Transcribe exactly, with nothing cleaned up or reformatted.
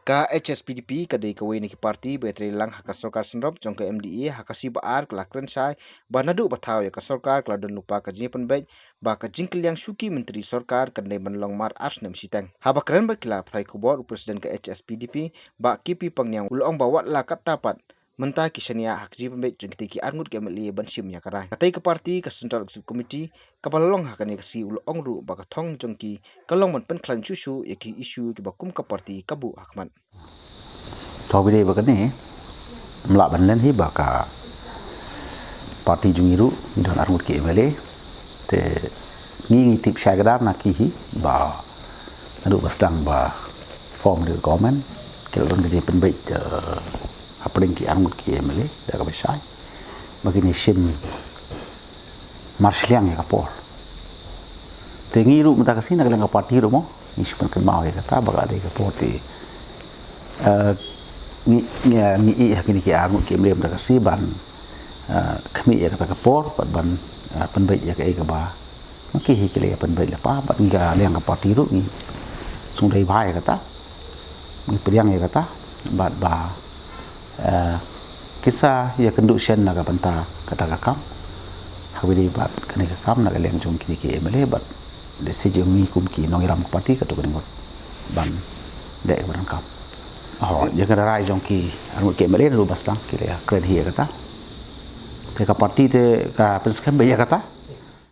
Ka H S P D P ka dei kawei na ki party ba ïatrei lang ha ka sorkar synrop jong ka M D A ha ka sngi ba ar ka la kren shai ba naduh ba thaw ïa ka sorkar ka la don lypa ka jingpynbeit ba ka jingkylliang shuki myntri sorkar kan dei ban long mar ar snem shiteng. Haba kren bad ki lad pathai khubor u president ka H S P D P Bah K P Pangniang u la ong ba wat la katta pat mynta ki shaniah ha ka jingpynbeit jong kitei ki arngut ki M L A ban shim ïa ka rai. Katei ka party ka Central Executive Committee kaba la long ha kane ka sngi u la ong ruh ba ka thong jong ki ka long ban pynkhlaiñ shuh shuh ïa ki issue kiba kum ka party ka buh ha khmat. To bide ba kane mla ban len hi ba ka party jong ngi ruh ngi don arngut ki M L A te ngi ngi tip shai kdar na ki hi ba naduh ba sdang ba form the government ki la don ka jingpynbeit hapdeng ki arngut ki M L A da kaba shai ba kine shim mar shiliang ïa ka por. Te ngi ruh mynta ka sngi na ka liang ka party ruh mo ngi shu pynkynmaw ïa kata ba ka dei ka por te ngi ngi ngi ïa kine ki arngut ki M L A mynta ka sngi ban khmih ïa kata ka por bad ban pynbeit ïa kaei kaba ma ki hi ki la ïa pynbeit lypa bad ngi ka liang ka party ruh ngi sngewdei bha ïa kata ngi pdiang ïa kata bad ba kin sa ïakynduh shen na ka bynta kata ka kam. Haba ïadei bad kane ka kam na ka liang jong kine ki M L A bad da se jong ngi kum ki nongïalam ka party katto katne ngut ban leh kaba donkam. Oh, ïa ka rai jong ki arngut ki M L A naduh ba sdang ki la ïakren hi ïa kata. Te ka party te ka pynskhem bha ïa kata.